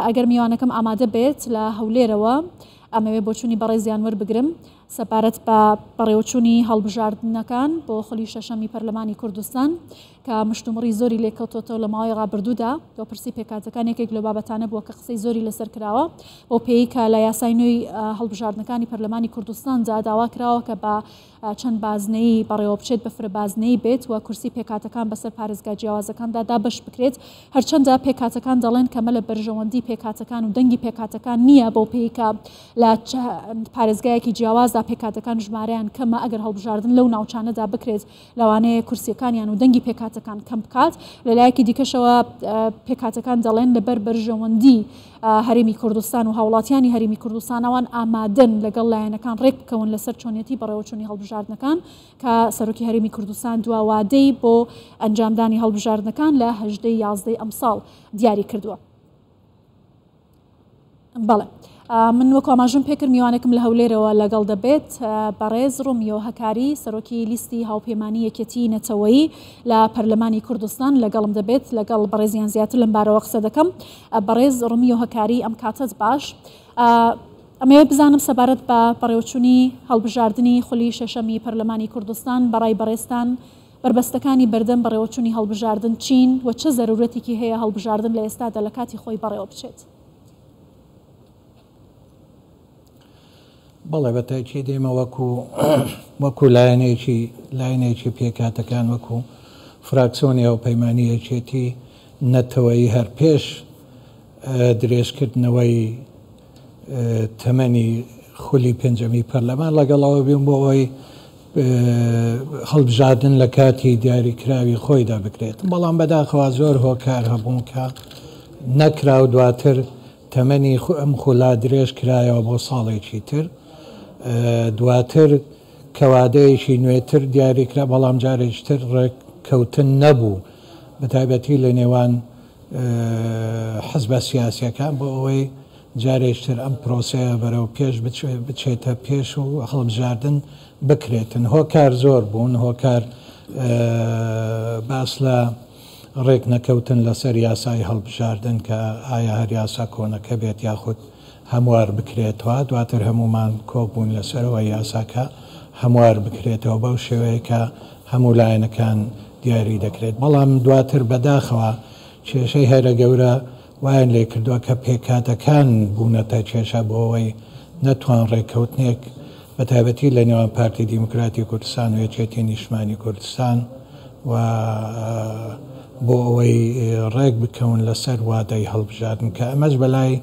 ئەگەر میوانەکەم ئامادە بێت لە هەولێرەوە ئەمەوێ بۆچوونی بەڕێزیان وەربگرم سەبارەت بە بەڕێوەچوونی هەڵبژاردنەکان بۆ خولی شەشەمی پەرلەمانی کوردستان کە مشتومڕی زۆری لێکەوتۆتەوە لە ماوەی ڕابردوودا و پرسی پێکهاتەکان یەکێک لەو بابەتانە بووە کە قسەی زۆری لەسەر کراوە بەو پێیەی کە لە یاسای نوێی هەڵبژاردنەکانی پەرلەمانی کوردستاندا داوا کراوە کە بە چەند بازنەیی بەڕێوەبچێت بە فرە بازنەیی بێت و کورسی پێکهاتەکان بەسەر پارێزگا جیاوازەکاندا دابەش بکرێت هەرچەندە پێکهاتەکان دەڵێن کەمە لە بەرژەوەندی پێکهاتەکان و دەنگی پێکهاتەکان نییە بەو پێیەی کە لە پارێزگایەکی جیاوازدا پێکهاتەکان ژمارەیان کەمە ئەگەر هەڵبژاردن لەو ناوچانەدا بکرێت لەوانەیە کورسیەکانیان و دەنگی پێکهاتەکان کەم بکات لەلایەکی دیکەشەوە پێکهاتەکان دەڵێن لەبەر بەرژەوەندی هەرێمی کوردستان و هاوڵاتیانی هەرێمی کوردستان ئەوان ئامادەن لەگەڵ لایەنەکان ڕێک بکەون لەسەر چۆنیەتی بەڕێوەچوونی هەڵبژاردنەکان کە سەرۆکی هەرێمی کوردستان دوا وادەی بۆ ئەنجامدانی هەڵبژاردنەکان لە هەژدەی یازدەی ئەمساڵ دیاری کردووە. بەڵێ من وەکو ئاماژەم پێکرد میوانێکم لە هەولێرەوە لەگەڵ دەبێت بەڕێز ڕۆمیۆ هەکاری سەرۆکی لیستی هاوپەیمانی یەکێتی نەتەوەیی لە پەرلەمانی کوردستان لەگەڵم دەبێت لەگەڵ بەڕێزیان زیاتر لەم بارەوە قسە دەکەم بەڕێز ڕۆمیۆ هەکاری ئەم کاتەت باش ئەمەوێت بزانم سەبارەت بە بەڕێوەچوونی هەڵبژاردنی خولی شەشەمی پەرلەمانی کوردستان بەڕای بەڕێزتان بەربەستەکانی بەردەم بەڕێوەچوونی هەڵبژاردن چین و چ زەرورەتێکی هەیە هەڵبژاردن لە ئێستادا لە کاتی خۆی بەڕێوە بچێت؟ بەڵێ بە تەئکید ئێمە وەکو وەکو لایەنێکی لایەنێکی پێکهاتەکان وەکو فراکسۆنی هاوپەیمانی یەکێتی نەتەوەیی هەر پێش درێژکردنەوەی تەمەنی خولی پێنجەمی پەرلەمان لەگەڵ ئەوە بین بۆ ئەوەی هەڵبژاردن لە کاتی دیاریکراوی خۆیدا بکرێت، بەڵام بەداخەوە زۆر هۆکار هەبوون کە نەکرا و دواتر تەمەنی ئەم خولە درێژ کرایەوە بۆ ساڵێکی تر، دواتر کە وادەیەکی نوێتر دیاریکرا، بەڵام جارێکی تر ڕێککەوتن نەبوو بەتایبەتی لە نێوان حزبە سیاسیەکان بۆ ئەوەی جارێکی تر ئەم پرۆسەیە بەرەو پێش بچێتە پێش و هەڵبژاردن بکرێتن. هۆکار زۆر بوون، هۆکار باس لە ڕێکنەکەوتن لەسەر یاسای هەڵبژاردن کە ئایا هەر یاسا کۆنەکە بێت یاخود هەموار بکرێتەوە، دواتر هەموومان کۆک بووین لەسەر ئەوەی یاساکە هەموار بکرێتەوە بەو شێوەیە کە هەموو لایەنەکان دیاری دەکرێت، بەڵام دواتر بەداخەوە کێشەی هەرە گەورە وایان لێکردووە کە پێکهاتەکان بوونەتە کێشە بۆ ئەوەی نەتوان ڕێککەوتنێک بە تایبەتی لە نێوان پارتی دیموکراتی کوردستان و یەکێتی نیشتمانی کوردستان و بۆ ئەوەی ڕێک بکەون لەسەر وادەی هەڵبژاردن کە ئەمەش بەلای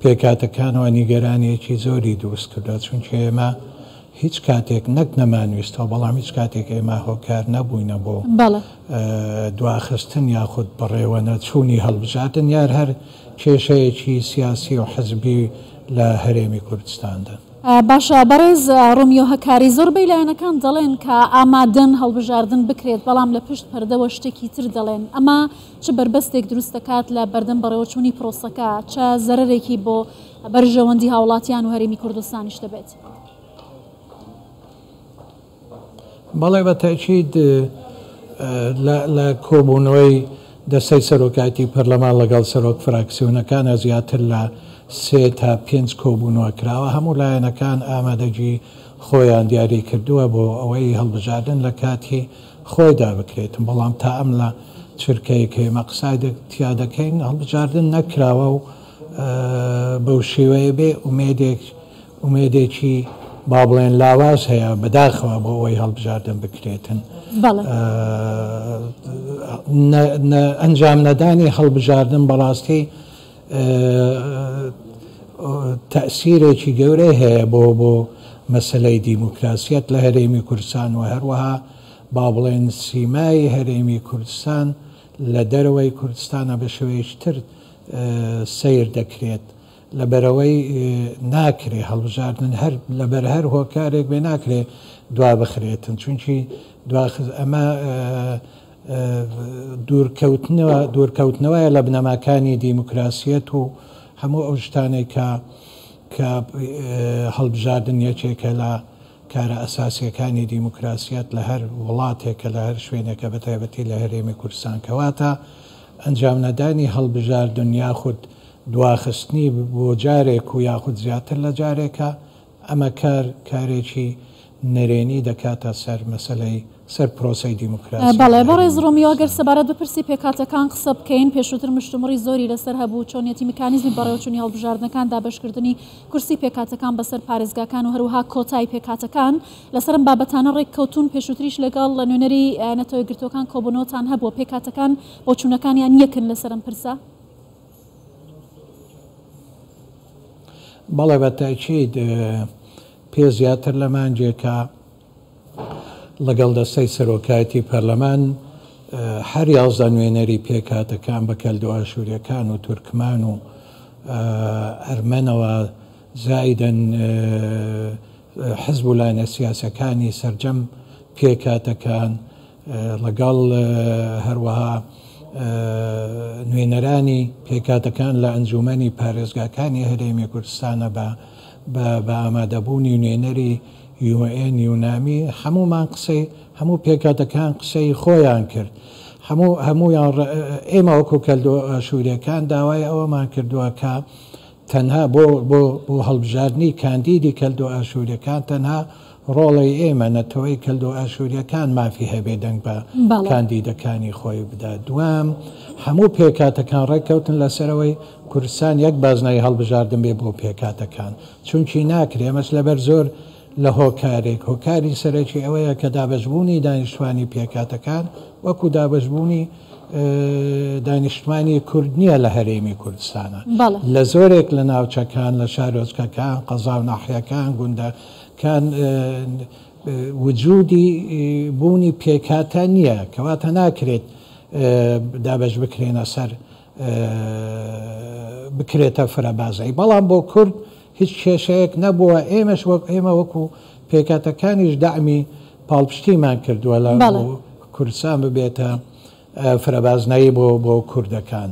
پێکهاتەکانەوە نیگەرانییەکی زۆری دروست کردووە، چونکە ئێمە هیچ کاتێک نەک نەمانویستووە، بەڵام هیچ کاتێک ئێمە هۆکار نەبووینە بۆ دواخستن یاخود بەڕێوەنەچوونی هەڵبژاردن یار هەر کێشەیەکی سیاسی و حزبی لە هەرێمی کوردستاندا. باشە بەڕێز ڕۆمیۆ هەکاری، زۆربەی لایەنەکان دەڵێن کە ئامادەن هەڵبژاردن بکرێت، بەڵام لە پشت پەردەوە شتێکی تر دەڵێن، ئەمە چ بەربەستێک دروست دەکات لە بەردەم بەڕێوەچوونی پرۆسەکە، چ زەرەرێکی بۆ بەرژەوەندی هاوڵاتیان و هەرێمی کوردستانیش دەبێت؟ بەڵێ بە تەئکید لە کۆبوونەوەی دەستەی سەرۆکایەتی پەرلەمان لەگەڵ سەرۆک فراکسیۆنەکانە زیاتر لە سێ تا پێنج کۆبوونەوە کراوە، هەموو لایەنەکان ئامادەگی خۆیان دیاری کردووە بۆ ئەوەی هەڵبژاردن لە کاتی خۆیدا بکرێت، بەڵام تا ئەم لە چرکەی کە ئێمە قسای تیا دەکەین هەڵبژاردن نەکراوە و بەو شێوەیە بێ ئومێدێک ئومێدێکی با بڵێن لاواز هەیە بەداخەوە بۆ ئەوەی هەڵبژاردن بکرێتن. ئەنجام نەدانی هەڵبژاردن بەڕاستی تەئسیرێکی گەورەی هەیە بۆ بۆ مەسەلەی دیموکراسیەت لە هەرێمی کوردستان و هەروەها با بڵێن سیمای هەرێمی کوردستان لە دەرەوەی کوردستانە بە شێوەیەکی تر سەیر دەکرێت لەبەرئەوەی ناکرێ هەڵبژاردن هەر لەبەر هەر هۆکارێک بێ ناکرێ دوابخرێتن چونکی دواخست ئەمە دوورکەوتنەوە دوورکەوتنەوەیە لە بنەماکانی دیموکراسیەت و هەموو ئەو شتانەی کە کە هەڵبژاردن یەکێکە لە کارە ئەساسیەکانی دیموکراسیەت لە هەر وڵاتێکە لە هەر شوێنێکە بە تایبەتی لە هەرێمی کوردستان کەواتە ئەنجامنەدانی هەڵبژاردن یاخود. دواخستنی بۆ جارێک و یاخود زیاتر لە جارێکە، ئەمە کار کارێکی نەرێنی دەکاتە سەر مەسەلەی سەر پرۆسەی دیموکراسی بەڵێ لە بەڕێز هەرێمی ڕۆمیۆ گەر کوردستان. سەبارەت بە پرسی پێکهاتەکان قسە بکەین، پێشووتر مشتومڕی زۆری لەسەر هەبوو، چۆنیەتی میکانیزمی بەڕێوەچوونی هەڵبژاردنەکان، دابەشکردنی کورسی پێکهاتەکان بەسەر پارێزگاکان و هەروەها کۆتای پێکهاتەکان، لەسەر ئەم بابەتانە ڕێککەوتوون، پێشووتریش لەگەڵ نوێنەری نەتەوە یەکگرتووەکان کۆبوونەوەتان هەبووە، پێکهاتەکان بۆچوونەکانیان یەکن لەسەر ئەم پرسە؟ بەڵێ بە تەئکید پێ زیاتر لە مانگێکە لەگەڵ دەستەی سەرۆکایەتی پەرلەمان هەر 11 نوێنەری پێکهاتەکان بە کەلدۆ ئاشووریەکان و تورکمان و ئەرمەنەوە زائیدەن حزب و لایەنە سیاسەکانی سەرجەم پێکهاتەکان لەگەڵ هەروەها نوێنەرانی پێکهاتەکان لە ئەنجوومەنی پارێزگاکانی هەرێمی کوردستانە بە بە ئامادەبوونی نوێنەری یوئێن یونامی هەموومان قسەی هەموو پێکهاتەکان قسەی خۆیان کرد هەموو هەموویان ئێمە وەکو کەلدۆ ئاشووریەکان داوای ئەوەمان کردووە کە تەنها بۆ بۆ بۆ هەڵبژاردنی کاندیدی کەلدۆ ئاشووریەکان تەنها ڕۆڵەی ئێمە نەتەوەی کەلدۆ ئاشووریەکان مافی هەبێ دەنگ بە بەڵێ. کاندیدەکانی خۆی بدا. دووەم، هەموو پێکهاتەکان ڕێککەوتن لەسەرئەوەی کوردستان یەک بازنەی هەڵبژاردن بێ بۆ پێکهاتەکان. چونکی ناکرێ، ئەمەش لەبەر زۆر لە هۆکارێک، هۆکاری سەرەکی ئەوەیە کە دابەشبوونی دانیشتوانی پێکهاتەکان وەکو دابەشبوونی دانیشتوانی کورد نییە لە هەرێمی کوردستانە. بەڵێ. لە زۆرێک لە ناوچەکان، لە شارۆچکەکان، قەزا و ناحیەکان، گوندەکان وجودی بوونی پێکهاتە نییە، کەواتە ناکرێت دابەش بکرێنە سەر بکرێتە فرەبازەی. بەڵام بۆ کورد هیچ کێشەیەک نەبووە، ئێمەش وەک ئێمە وەکو پێکهاتەکانیش دەعمی پاڵپشتیمان کردووە لە کوردستان ببێتە فرەبازنەیی بۆ بۆ کوردەکان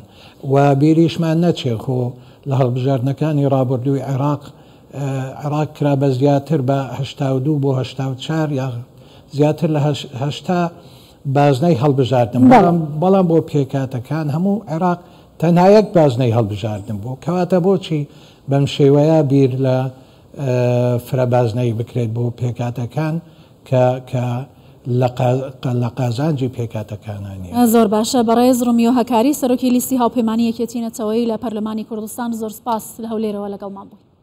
و بیریشمان نەچێ خۆ لە هەڵبژاردنەکانی ڕابردووی عێراق عێراق کرا بە زیاتر بە 82 بۆ 84 یا زیاتر لە 80 بازنەی هەڵبژاردن بەڵام بەڵام بۆ پێکهاتەکان هەموو عێراق تەنها یەک بازنەی هەڵبژاردن بوو کەواتە بۆچی بەم شێوەیە بیر لە فرەبازنەیی بکرێت بۆ پێکهاتەکان کە کە لە قازانجی پێکهاتەکانا نیە. زۆر باشە بەڕێز ڕومیۆ هەکاری سەرۆکی لیستی هاوپەیمانی یەکێتی نەتەوەیی لە پەرلەمانی کوردستان زۆر سپاس لە هەولێرەوە لەگەڵمان بووی.